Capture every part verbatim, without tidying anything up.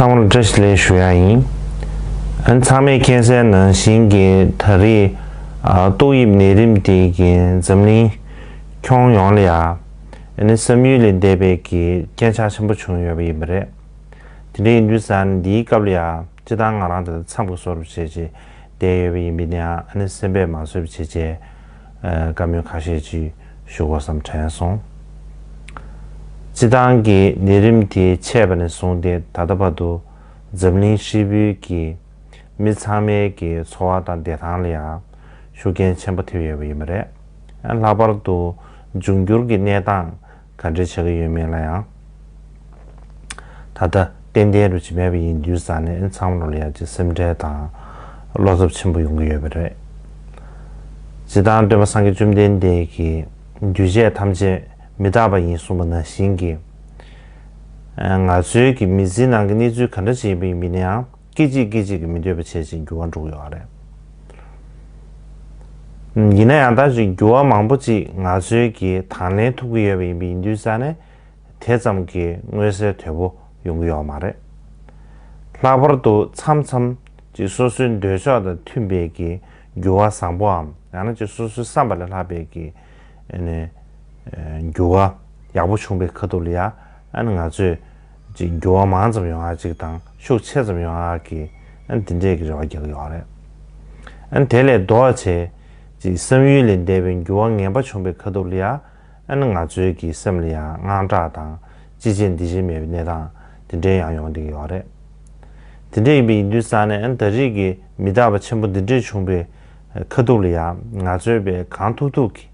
ཚང་མར་བཀྲ་ཤིས་བདེ་ལེགས་ཞུ་ཡ་ཡིན། ཨ་ནི་ཚང་མས་མཁྱེན་གསལ་ནང་བཞིན་གྱི་ད་རེས་ཨ་ཏོག་དབྱིབས་ནད་རིམས་དེ་གིས་འཛམ་གླིང་ཁྱོན་ཡོངས་ལ་ཡ་ཨ་ནི་བསམ་ཡུལ་ལས་འདས་པའི་གི་རྐྱེན་ཆག་ཆེན་པོ་བྱུང་ཡོད་པ་ཡིན་པ་རེད། དེ་འདྲ་ཡིན་དུས་ཙང་འདིའི་སྐབས་ལ་ཡ་སྤྱིར་བཏང་ང་རང་དེ་ལ་འཚམས་ཀྱི་བཟོ་འདྲ་བྱས་བྱས་བསྡད་ཡོད་པ་ཡིན་པས་ན་ཡང་ཨ་ནི་སེམས་པས་མ་བཟོད་པ་བྱས་བྱས་ཨ་བཀའ་མོལ་ཁ་ཤས་ཅིག་ཞུ་དགོས་བསམ་དྲན་སོང་། སྤྱིར་བཏང་གི་ནད་རིམས་དེ་མཆེད་པ་ནས་བཟུང་སྟེ་ད་ལྟ་བར་དུ་འཛམ་གླིང་ཧྲིལ་པོའི་གི་མི་ཚང་མའི་གི་འཚོ་བ་དང་བདེ་ཐང་ལ་ཡང་ཤུགས་རྐྱེན་ཆེན་པོ་ཐེབས་ཡོད་པ་ཡིན་པ་རེད། ལྷག་པར་དུ་འབྱུང་འགྱུར་གྱི་གནས་སྟངས་ག་འདྲ་ཆགས་ཀྱི་ཡོད་མེད་ལ་ཡང་ད་ལྟ་ཏན་ཏན་རུ་ཅིག་མེད་པ་ཡིན་དུས་ཙང་ནས་ཚང་མ་ལ་ཡང་ཅིག་སེམས་ཁྲལ་དང་བློ་འཚབ་ཆེན་པོ་ཡོང་གི་ཡོད་པ་རེད། སྤྱིར་བཏང་སྟོན་པ་སངས་རྒྱས་བཅོམ་ལྡན་འདས་ཀྱིས་འདུས་བྱས་ཐམས་ཅད་མི་རྟག་པ་ཡིན་གསུངས་པ་ནང་བཞིན་གྱི། ང་ཚོའི་གི་མི་ཚེའི་ནང་གི་གནས་ཚུལ་ག་འདྲ་ཞིག་ཡིན་པ་ཡིན་ན་ཡང་སྐད་ཅིག་སྐད་ཅིག་གིས་མི་འདོད་པ་བྱས་ཤིང་འགྱུར་བ་འགྲོ་གི་ཡོད་རེད། ཡིན་ན་ཡང་ད་ཅིག་འགྱུར་བ་མང་པོ་ཅིག་ང་ཚོའི་གི་དང་ལེན་ཐུབ་ཀྱི་ཡོད་པ་ཡིན་པ་ཡིན་དུས་ཙང་ནས་དེ་ཙམ་གྱི་མངོན་གསལ་དོད་པོ་ཡོང་གི་ཡོད་མ་རེད། ལྷག་པར་དུ་མཚམས་མཚམས་ཅིག་སོ་སོའི་འདོད་ཕྱོགས་དང་མཐུན་པའི་གི་འགྱུར་བ་བཟང་པོའམ་ཡང་ན་ཅིག་སོ་སོའི་བསམ་པ་ལས་ལྷག་པའི་གི་ཨ་ནི་འགྱུར་བ་ཡག་པོ་བྱུང་པའི་ཁ་ཐུག་ལ་ཡ་ཨ་ནི་ང་ཚོས་ཅིག་འགྱུར་བ་མང་ཙམ་ཡོང་ཡག་ཅིག་དང་ཤུགས་ཆེ་ཙམ་ཡོང་ཡག་གི་ཨ་ནི་དེ་འདྲས་ཀྱི་རེ་བ་རྒྱག་གི་ཡོད་རེད། ཨ་ནི་དེ་ལས་ལྡོག་བྱས་ཅིག་བསམ་ཡུལ་ལས་འདས་པའི་འགྱུར་བ་ངན་པ་བྱུང་པའི་ཁ་ཐུག་ལ་ཡ་ཨ་ནི་ང་ཚོའི་གི་སེམས་ལ་ཡང་དངངས་སྐྲག་དང་ཅི་བྱེད་འདི་བྱེད་མེད་པའི་གནས་སྟངས་དེ་འདྲའི་ཡང་ཡོང་བསྡད་ཀྱི་ཡོད་རེད། དེ་འདྲ་ཡིན་པ་ཡིན་དུས་ཙང་ནས་ཨ་ནི་ད་རེས་ཀྱི་མི་རྟག་པ་ཆེན་པོ་འདི་འདྲས་བྱུང་པའི་ཁ་ཐུག་ལ་ཡང་ང་ཚོའི་པའི་གང་ཐུབ་ཐུབ་ཀྱི་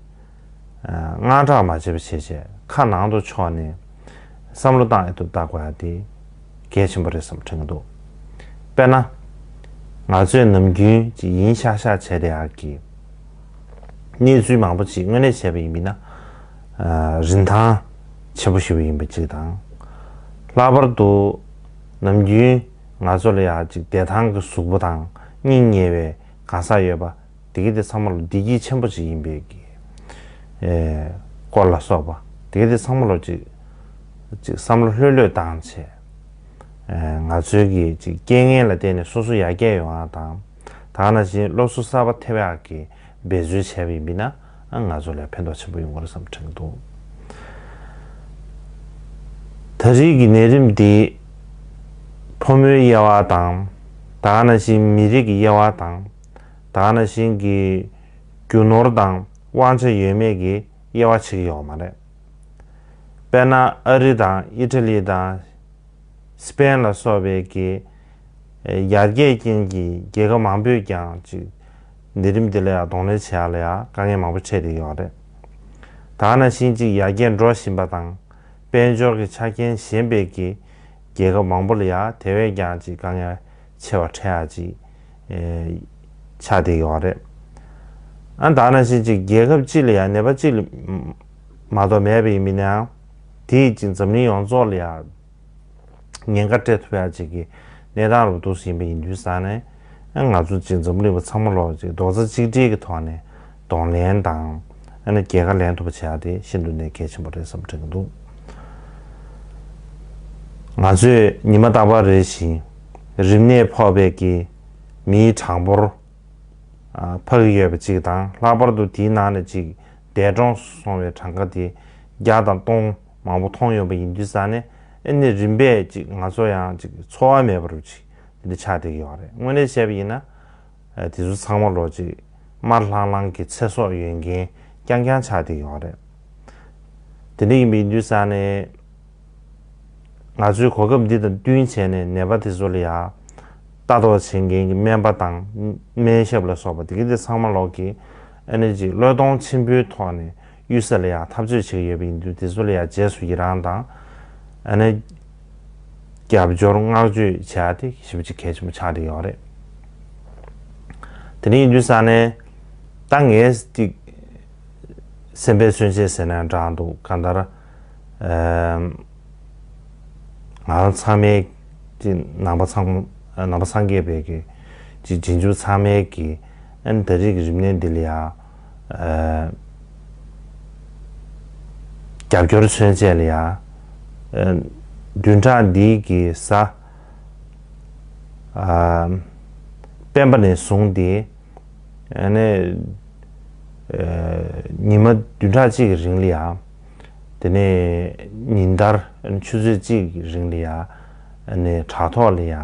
དངངས་སྐྲག་མ་བྱེད་པ་བྱས་བྱས་ཁ་ནང་དུ་ཕྱོགས་ནས་བསམ་བློ་བཏང་ཨེ་ཐུབ་བལྟ་དགོས་ཡ་དེ་གལ་ཆེན་པོ་རེད་བསམ་དྲན་གྱི་འདུག་དཔེར་ན། ང་ཚོས་ནམ་རྒྱུན་ཅིག་ཡིན་ཤག་ཤག་བྱས་བསྡད་ཡག་གི་གནས་ཚུལ་མང་པོ་ཅིག་དངོས་གནས་བྱས་པ་ཡིན་པས་ན། ཨ་རིན་ཐང་ཆེན་པོ་ཞིག་ཡིན་པ་ཅིག་དང་། ལྷག་པར་དུ་ནམ་རྒྱུན་ང་ཚོ་ལ་ཡང་ཅིག་བདེ་ཐང་གི་གཟུགས་པོ་དང་སྙིང་ཉེ་བའི་གང་ཟག་ཡོད་པ་དེ་ག་དེ་ཚང་མ་ལ་བདེ་སྐྱིད་ཆེན་པོ་ཅིག་ཡིན་པའི་གི་ཨེ་སྐོར་ལ་སོགས་པ་དེ་ག་དེ་ཚང་མ་ལ་ཅིག་ཅིག་བསམ་བློ་ལྷོད་ལྷོད་བཏང་བྱས། ཨ་ང་ཚོའི་གི་ཅིག་རྐྱེན་ངན་ལ་བརྟེན་ནས་སོ་སོ་ཡར་རྒྱས་ཡོང་ཡག་དང་། ད་ག་ནང་བཞིན་སློབ་གསོ་གསར་པ་ཐེབས་ཡག་གི་འབད་རྩོལ་བྱས་པ་ཡིན་པས་ན་ཨ་ང་ཚོ་ལ་ཕན་ཐོགས་ཆེན་པོ་ཡོང་གི་རེད་བསམ་དྲན་གྱི་འདུག་ད་རེས་ཀྱི་ནད་རིམས་འདི་ཕོ་མོའི་དབྱེ་བ་དང་། ད་ག་ནང་བཞིན་མི་རིགས་ཀྱི་དབྱེ་བ་དང་། ད་ག་ནང་བཞིན་གྱི་རྒྱུ་ནོར་དང་དབང་ཆ་ཡོད་མེད་ཀྱི་དབྱེ་བ་ཕྱེ་གི་ཡོད་མ་རེད། དཔེར་ན་ཨ་རི་དང་ཨི་ཊ་ལི་དང་། སི་པེན་ལ་སོགས་པའི་གི་ཡར་རྒྱས་ཅན་གྱི་རྒྱལ་ཁབ་མང་པོས་ཀྱང་ཅིག་ནད་རིམས་འདི་ལ་ཡང་གདོང་ལེན་བྱེད་ཡག་ལ་ཡང་དཀའ་ངལ་མང་པོ་འཕྲད་བསྡད་ཡོད་རེད། ད་ག་ནང་བཞིན་ཅིག་ཡར་རྒྱས་འགྲོ་བཞིན་པ་དང་དཔལ་འབྱོར་གྱི་ཆ་རྐྱེན་ཞན་པའི་གི་རྒྱལ་ཁབ་མང་པོ་ལ་ཡང་དེ་བས་ཀྱང་ཅིག་དཀའ་ངལ་ཆེ་བ་འཕྲད་ཡག་ཅིག་ཆགས་བསྡད་ཡོད་རེད། ཨ་ད་ག་ནང་བཞིན་ཅིག་རྒྱལ་ཁབ་གཅིག་ལ་ཡང་ནད་པ་གཅིག་ལ་མ་གཏོགས་མེད་པ་ཡིན་མིན་ནའང་དེས་ཅིག་འཛམ་གླིང་ཡོངས་རྫོགས་ལ་ཡང་ཉེན་ཁ་སྤྲད་ཐུབ་ཡག་ཅིག་གི་གནས་སྟངས་རུ་འདུག་ཟིན་པ་ཡིན་དུས་ཙང་ནས་ང་ཚོ་ཅིག་འཛམ་གླིང་པ་ཚང་མ་ལོག་ཅིག་རྡོག་རྩ་གཅིག་སྒྲིལ་གྱི་ཐོག་ནས་གདོང་ལེན་དང་ཨ་ནི་རྒྱལ་ཁ་ལེན་ཐུབ་པ་བྱེད་ཡག་དེ་ཤིན་ཏུ་ནས་གལ་ཆེན་པོ་རེད་བསམ་དྲན་གྱི་འདུག་ང་ཚོས་ཉི་མ་རྟག་པར་རེ་བཞིན་རིམས་ནད་ཕོག་པའི་གི་མིའི་གྲངས་འབོར་འཕར་གྱི་ཡོད་པ་གཅིག་དང་ལྷག་པར་དུ་དེའི་ནང་ནས་གཅིག་འདས་གྲོངས་སོང་བའི་གྲངས་ཀ་དེ་བརྒྱ་དང་སྟོང་མང་པོ་མཐོང་ཡོད་པ་ཡིན་དུས་ཙང་ནས་ཨ་ནི་རིམ་པས་གཅིག་ང་ཚོ་ཡང་གཅིག་འཚོ་བ་མེད་པ་རུ་གཅིག་དེ་འདྲ་ཆགས་བསྡད་ཀྱི་ཡོད་རེད། དངོས་གནས་བཤད་པ་ཡིན་ན་དེ་ཚོ་ཚང་མ་ལོག་གཅིག་དམར་ལྷང་ལྷང་གི་ཚེ་སྲོག་ཡོད་མཁན་རྐྱང་རྐྱང་ཆགས་བསྡད་ཀྱི་ཡོད་རེད། དེ་འདྲ་ཡིན་པ་ཡིན་དུས་ཙང་ནས། ང་ཚོའི་གོ་སྐབས་འདི་དང་བསྟུན་བྱས་ནས་ནད་པ་དེ་ཚོ་ལ་ཡང་ལྟ་རྟོག་བྱེད་མཁན་གྱི་སྨན་པ་དང་སྨན་ཞབས་ལ་སོགས་པ་དེ་ག་དེ་ཚང་མ་ལོག་གིས་ཨ་ནི་ཅིག་བློས་གཏོང་ཆེན་པོའི་ཐོག་ནས་གཡུལ་ས་ལ་ཡང་འཐབ་རྩོད་བྱེད་ཀྱི་ཡོད་པ་ཡིན་དུས་དེ་ཚོ་ལ་ཡང་རྗེས་སུ་ཡི་རང་དང་ཨ་ནི་རྒྱབ་སྐྱོར་བསྔགས་བརྗོད་བྱེད་ཡ་དེ་ཞེ་པོ་ཅིག་གལ་ཆེན་པོ་ཆགས་བསྡད་ཡོད་རེད། དེ་འདྲ་ཡིན་དུས་ཙང་ནས་ད་ངས་ཅིག་སེམས་པའི་མཚོན་བྱེད་ཟེར་ན་འདྲ་འདུག་གང་ལྟར། ང་རང་ཚང་མའི་ཀྱི་ནང་པ་ཚང་ནང་པ་སངས་རྒྱས་པའི་གི་ཀྱི་རྗེས་འཇུག་ཚང་མའི་གི་ཨ་ནི་ད་རེས་ཀྱི་རིམས་ནད་འདི་ལ་ཡང་རྒྱབ་སྐྱོར་མཚོན་བྱེད་ལ་ཡང་བདུན་ཕྲག་འདིའི་གི་གཟའ་ ཨ་སྤེན་པ་ནས་བཟུང་སྟེ་ཨ་ནི་ཨ་ཉི་མ་བདུན་ཕྲག་གཅིག་གི་རིང་ལ་ཡ། དེ་ནས་ཉིན་ལྟར་ཆུ་ཚོད་གཅིག་གི་རིང་ལ་ཡ། ཨ་ནི་དྲ་ཐོག་ལ་ཡ་